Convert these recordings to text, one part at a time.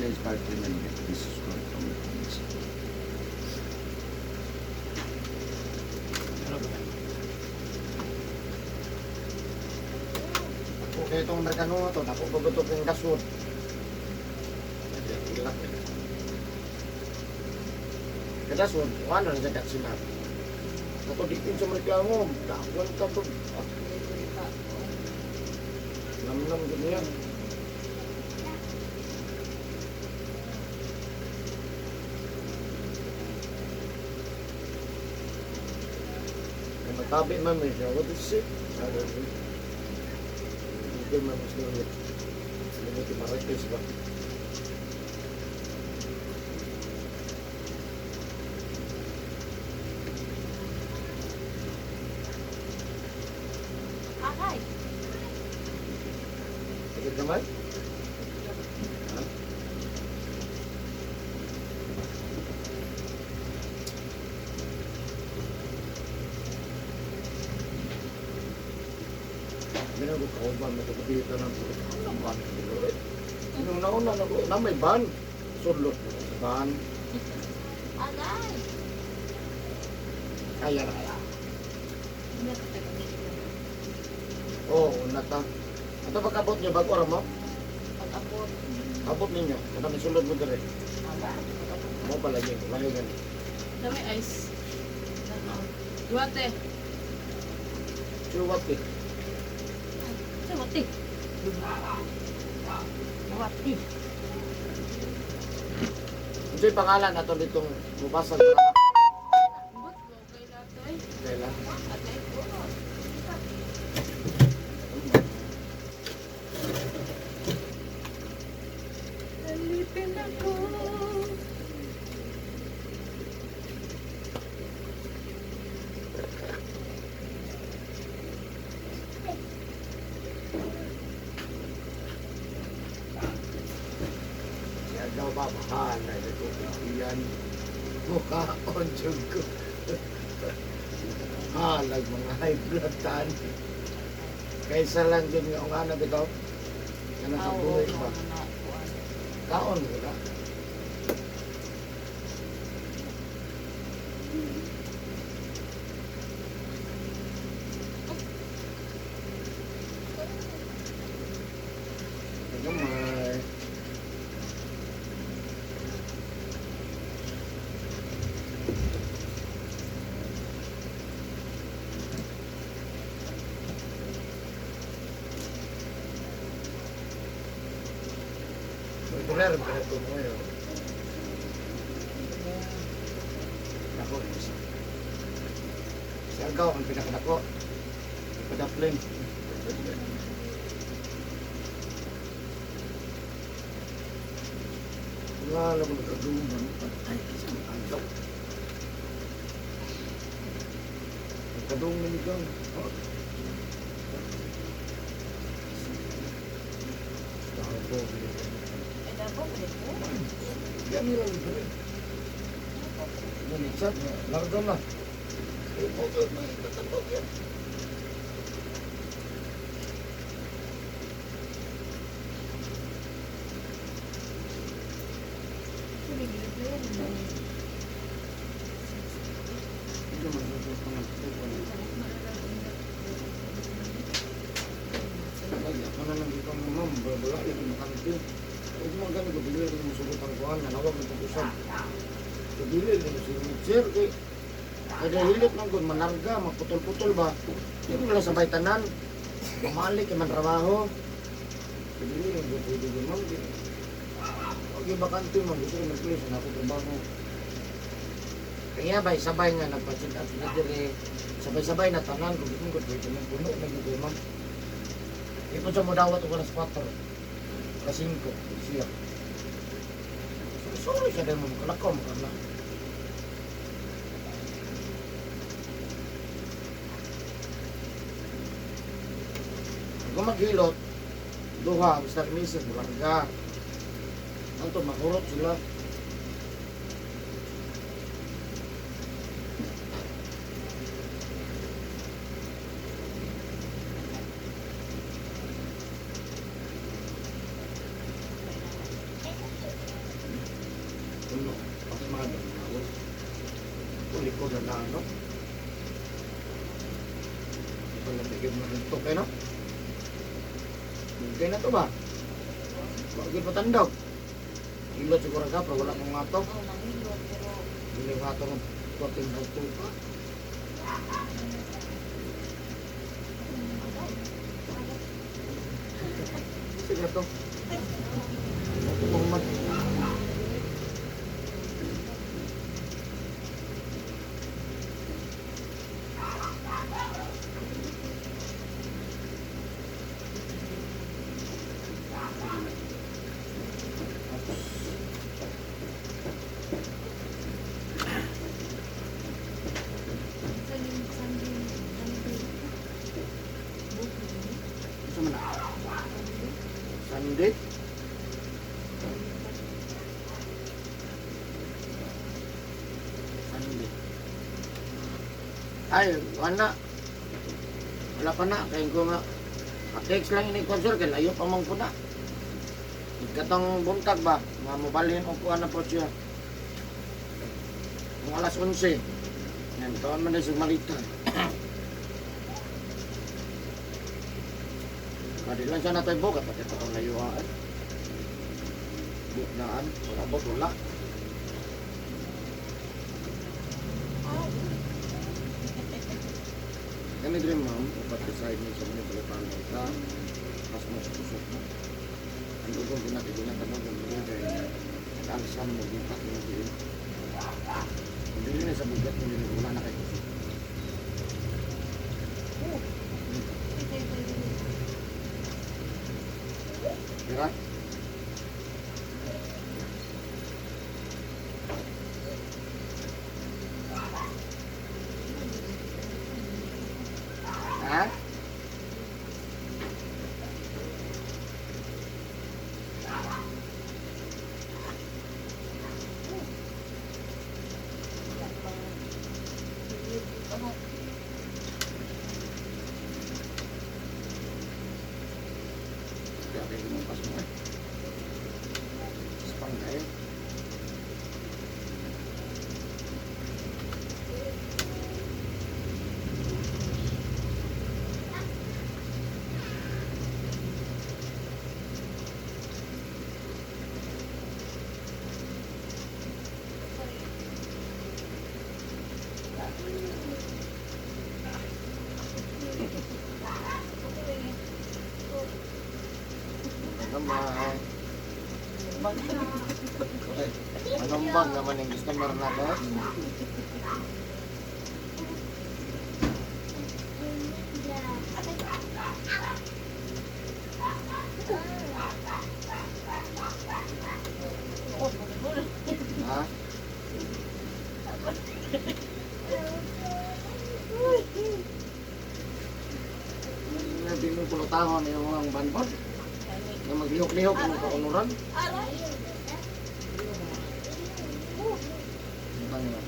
Guys, party man get this score from the police. Ano ba? Okay, itong Amerikano nga to, naku, babatok yung gasod. Kadasod, wala na jagat sila. Ako di sa reklamo, dawan ka to. Ah, namnam gud niya. Kaya matabi man may siya. What is it? Sabi ko. Hindi man mas nung hindi marites ba? Aray. Sakit kamay? Ha? Hindi na ko kauban, matagapita ng ano ba? Nung nauna na ko, na may ban. Sulot na sa ban. Aray. Kaya na kaya. Oo, oh, una ta. Ato pagkabot niyo, bago ra mo? Pag-abot. Abot ninyo. Kada may sulod mo dire. Mo pala yun. Layo gani. Dami ice. Duwate. Chuwat eh. Duwate. Duwate. Ano yung pangalan nato ditong mubasag na? But, okay lahat eh. Kailan? Ate. Alipin ako. Siya daw ba bahala ito iyan. Mukhaon jud ko. Halag mga high blood tan. Kaysa lang jud nga ang ana bitaw. Kana sa buhay ba? Kaon ba? Gamay. Regular, ganito mo yun. Nako, isa. Si Argao, ang pinakanako. Padaplin. Wala lang nagkaguman. Ay, isang Argao. Nagkadungan ikaw. Oh. Tabo, Ay, dapat ba ito? Yan nila ito rin. Minsan, larga na. Eh, okay, may tatabog yan. Hindi man sa Ay, ako na lang dito ang ma'am, wala yung makanti. Huwag mo ganun, kabili rin mo sugot ang kuhan, nanawag ng pag-usap. Kabili rin mo sugot, sir, kay kada hilot man gud manarga, magputol-putol ba? Di mo lang sabay tanan. Mamalik kay man trabaho. Kabili rin mo pwede gud ma'am. Huwag yung bakante ma'am, gusto ko mag-place na ako trabaho. Kaya bay, sabay nga nagpa-check up na dire. Sabay-sabay na tanan, kung gusto ko pwede mong puno na gyud ma'am. Ipon sa mudawat ko alas 4. Alas 5. Siya. So, sorry siya dahil mo makalakaw makala. Kung maghilot, duha, Mr. and Mrs. Bularga. Anto, makurot sila. Puno. Pasmado. Tapos, likod na na, no? Ito lang bigyan mo rin ito, kaya no? Okay na to ba? Bakit patandog? Hilot siguro ka, pero wala kong ato. Oo, nangilot, pero Hindi ko ato ng 14.2 pa. Sige to. Ito pong mag... Sunday, Sunday. Isa man na. Sunday? Sunday. Ay, wala. Wala pa na. Kaya ko nga. Text lang ini ko sir, kay layo pa man ko na. Katong buntag ba, nga mobalhin og kuan na po siya. Mga alas 11. Yan, taon man na siya malita. Kadi lang siya natay bukat, pati pa itong layuan. Buknaan, wala ba, wala. Kani dream ma'am, upat ka side niya sa mga palipanay ka, mas mas kusok mo. Ang ugong ginatigilan ka mo, gumili kay nag-alisan mo, bukat mo din. Hindi na sa bugat mo din, wala na kay kusok. Diba? Ha? Kaya kayo lumampas mo eh. Spang kayo. Naman. Ay, anong bag naman yung customer na ba? Ha? Hindi mo pulutahon yung mga banbon. Na maglihok-lihok ang kaunuran. Ang yun.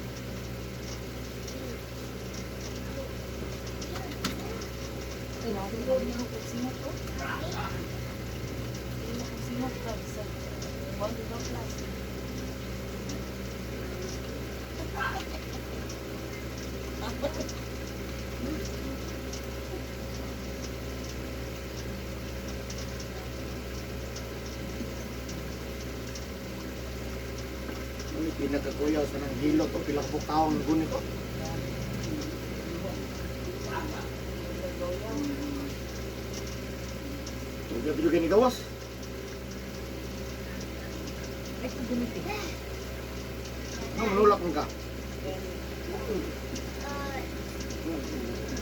Ano yung pinakakuyaw sa nang hilot o pila ka taong gunit o. Tugay pilo kini gawas. Ay, gumiti. No, manulak man ka.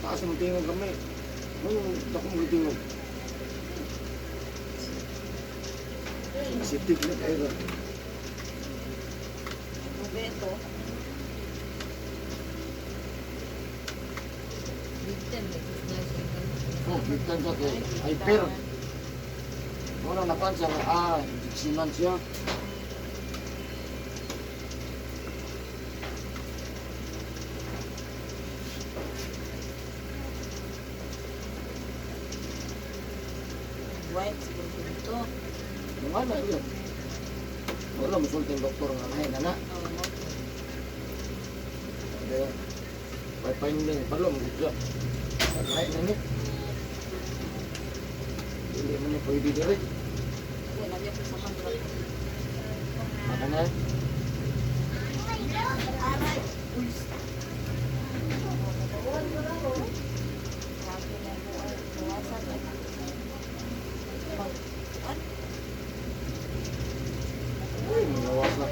Taas ng tingog kami. No, dako mo tingog. Sitik na kayo. Beto. Oh, bitan sa kay hyper. Wala na pansa ah, siman siya. White siguro dito. Mga na yun. Wala musulti ang doktor nga lahi na na. Oo, mo. Kaya, may finding, palo, magigla. Lahi na ni. Hindi mo ni pwede diri. Wala niya po sa mga. Maka na. Aray! Uy! Uy, malawas na.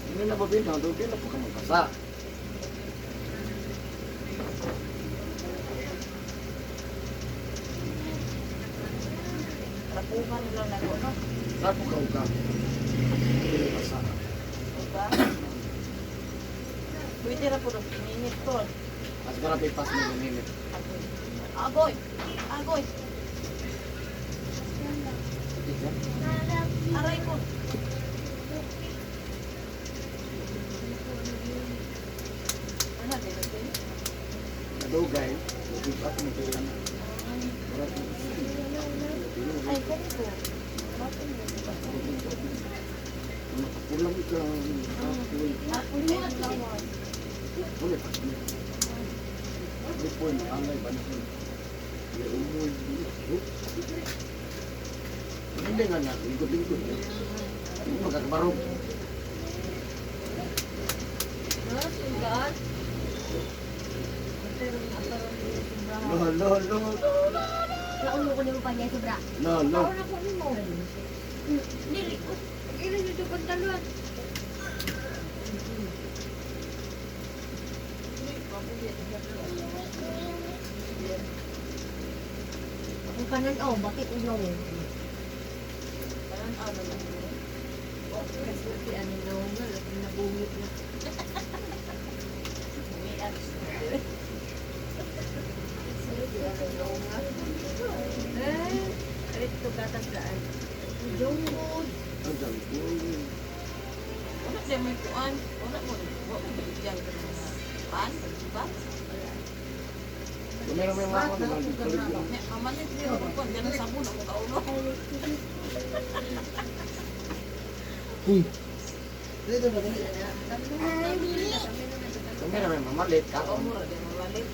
Hindi na ba bintang? Doon na po ka magbasa. Rapuhan nila na ko, no? Rapo ka uga. Hindi na basa. Diba? Pwede ra po rin pininit to. Mas grabe pas mo guminit. Agoy! Agoy! Aray ko! Ano, di ba sa'yo? Nadugay. Lupipat mo kailan na. Wala ko. Ay, kani ko. Bakit mo? Makapulang ka. Kapoy. Ako na yung lawas. Wala pa. May point. Angay ba na? May umoy. Hindi nga na. Lingkod-lingkod. Hindi magkakabarog. No, sundaan. Pero Lo, lo, lo. Naulo ko nimo pa niya sobra. Lo, lo. Ako na ko nimo. Dili ko. Ilo dito pantalon. Ang kanan oh, bakit ulo? Parang ano na. Kasi ano na nga, nabungit na. Umiyak. Eh, rito gatas daan. Jungkook. Ang dami ko. Wala siya may kuan. Wala mo. Wala mo bigyan ka ng mga pan, diba? Meron may mga ako. Palig lang. May amalit niyo ako kuan. Yan ang sabon ang kaulo. Uy. Meron may mamalit ka. Oo, mura din mamalit.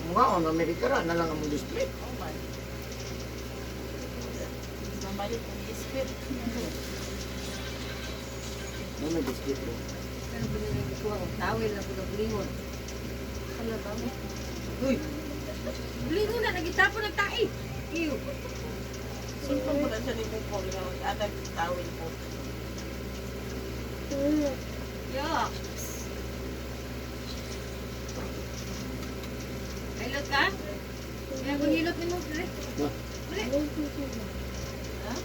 Mga on Amerika ra na lang ang district. Oo man. Mamalit ang biscuit. No may district. Oh. Pero binigay ko ang tawil na po bulingon. Ano ba mo? Uy! Bulingon na, nagitapon ng tae! Iyo! Sumpong mo na siya ni Buko. Anak, tawil po. Yo! Hilot ka? Kaya kung hilot ni mo, pre. Na. Pre. Ha?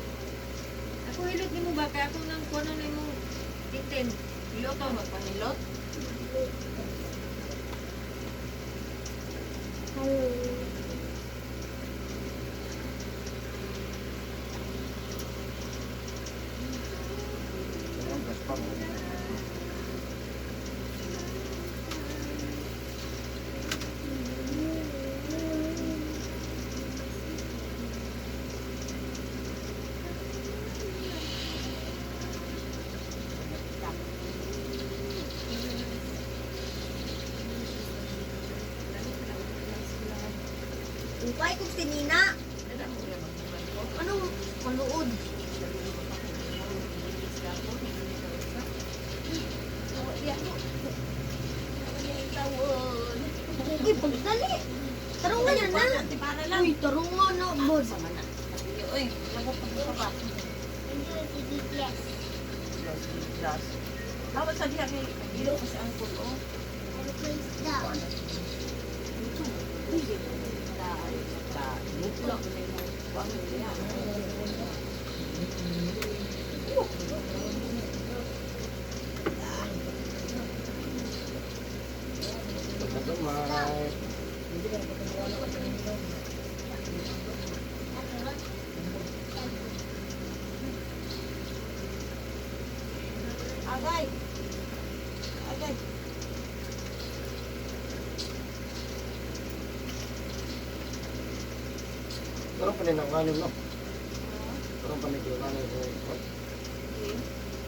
Ako hilot ni mo ba? Kaya ako nang kuno ni mo titin. Hilot ka magpanilot. Ang gaspa mo. Upay kog si Nina. Anong maluod? Uy, pagdali. Tarungan na na. Para lang. Uy, tarungan na. Bod. Sama na. Uy, lagot pa ka pa. Yes. Dapat sa diha kay ilo kasi ang kulo. Pagkagamay. Agay. Agay. Karon pa ni nang no. Karon pa ni nganim ko.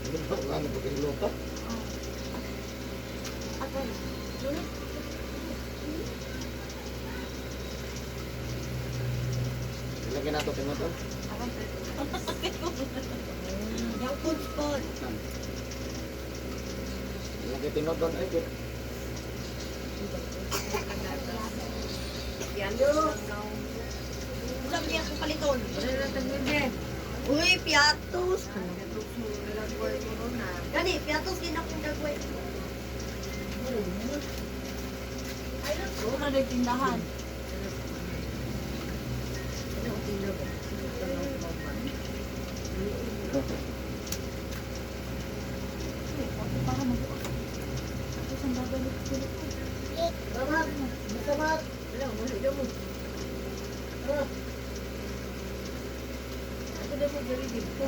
Hindi ba nganim ko kay luto? Ilagay na to tinoton. Yung food spot. Ilagay tinoton ay kay Unsa man akong paliton? Wala na tagbibe. Uy, piatos. Wala corona. Gani, piatos din akong dagway. Wala na tindahan. Ano ang tindahan? Para mag Tapos ang babalik ko. Salamat. Salamat. Wala, wala daw mo. Ako daw mo dali dito.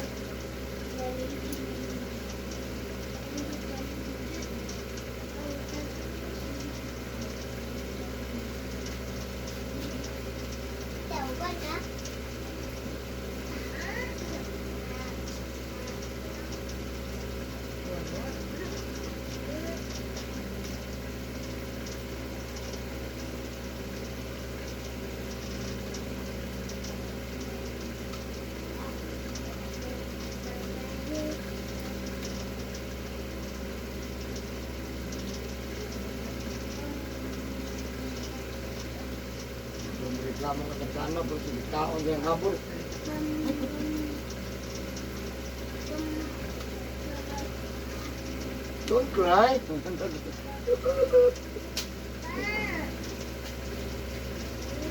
Kung reklamo ka sa kano, kung sige kaon din habol. Don't cry.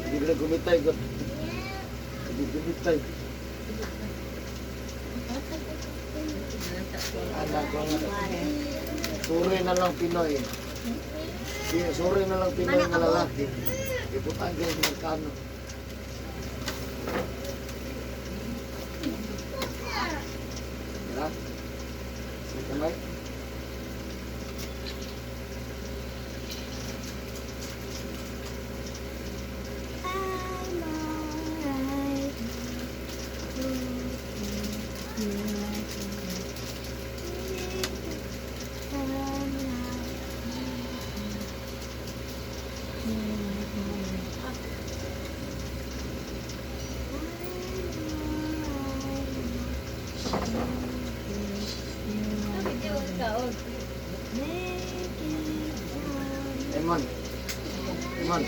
Hindi na gumitay ko. Hindi gumitay. Anak ko nga. Sorry na lang Pinoy. Sorry na lang Pinoy na lalaki. Iputan kayo sa magkano. Diba? Sa kamay. Hindi mo kaon. Eman. Eman.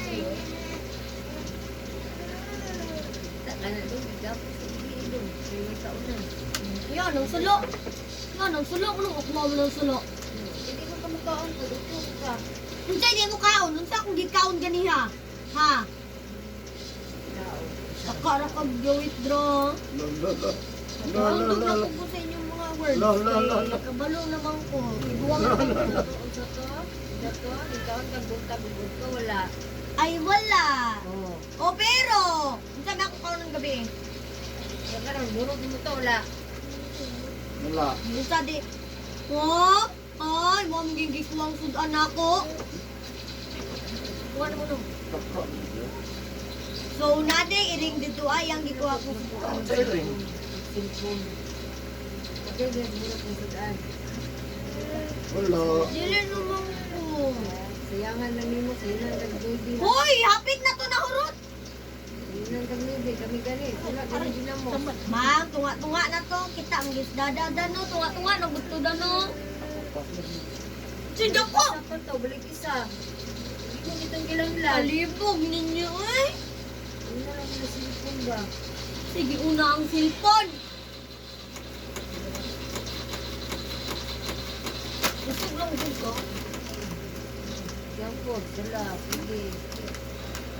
Ano to? Gapos sa ilong. May kaunan. Yan, ang sulo. Yan, ang sulo. Ano ako mo ng sulo? Hindi mo ka mukhaon. Pag-upo ka. Unsa di mo kaon? Unsa akong gikaon ganiha? Ha? Sakara kag withdraw. Lo, lo, lo. Lo, lo, Ang lo, lo. ko sa inyong mga words. Lo, lo, lo, lo. Kabalo naman ko. Ibuwang naman ko. Unsa to? Unsa to? Ikaw ang kagbunta ka wala. Ay, wala. Oo. O, pero, unsa na ako kaon ng gabi? Kaya karon durog mo to wala. Wala. Unsa di? Oh, ay, mo ang gigikuwang sudan ako. Kuha na mo no. Tako. So, nade, iring dito ay ang gikuha ko. Sa iring. Cellphone. Okay, guys, muna kong sudan. Wala. Dili naman ko. Sayangan lang nimo, sayangan lang baby. Hoy, hapit na to na hurot. Sayangan lang baby, kami gani. Wala gani ginamo. Ma'am, tunga-tunga na to. Kita ang gisdada no. Tunga-tunga na gusto da no. Sinda ko! Isa pa to, balik isa. Hindi mo kitang gilanlan. Kalibog ninyo eh. Una lang na cellphone ba? Sige, una ang cellphone. Gusto lang dito. Yan po, sala, sige.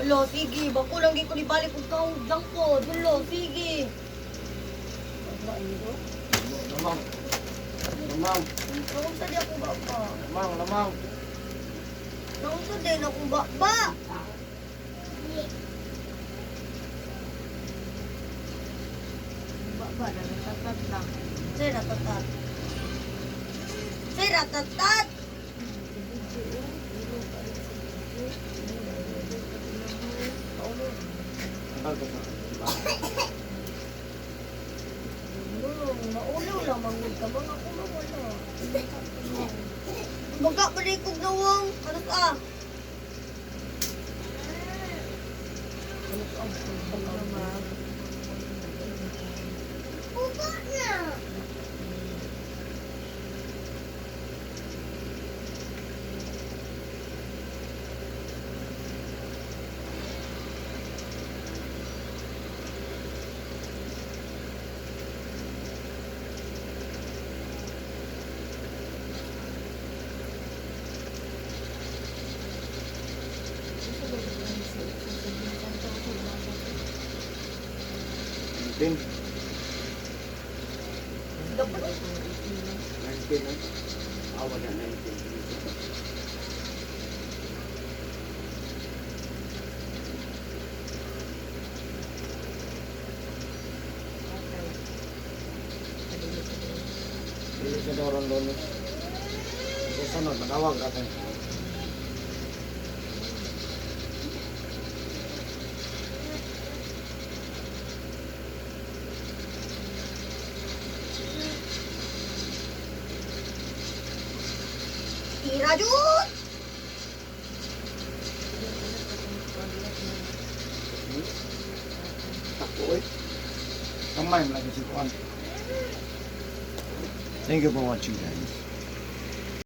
Hello, sige. Bako lang ko ibalik og kaong junk food. Hello, sige. Lamang. Lamang. Naunsa di akong baba. Lamang, lamang. Naunsa din akong baba. Baba na, natatat lang. Say ratatat. Say ratatat. Tagal ka sa. Tabang ako, ma'am, wala. Baga pa rin kong nawang. Ano ka? Buka na. 19. Dapat 19 eh. Awa na 19. Dili sa daw ron Lunes. Sa sunod, manawag ka tayo. Tira jud! Ako eh. Kamay mo lagi si Kuan. Thank you for watching, guys.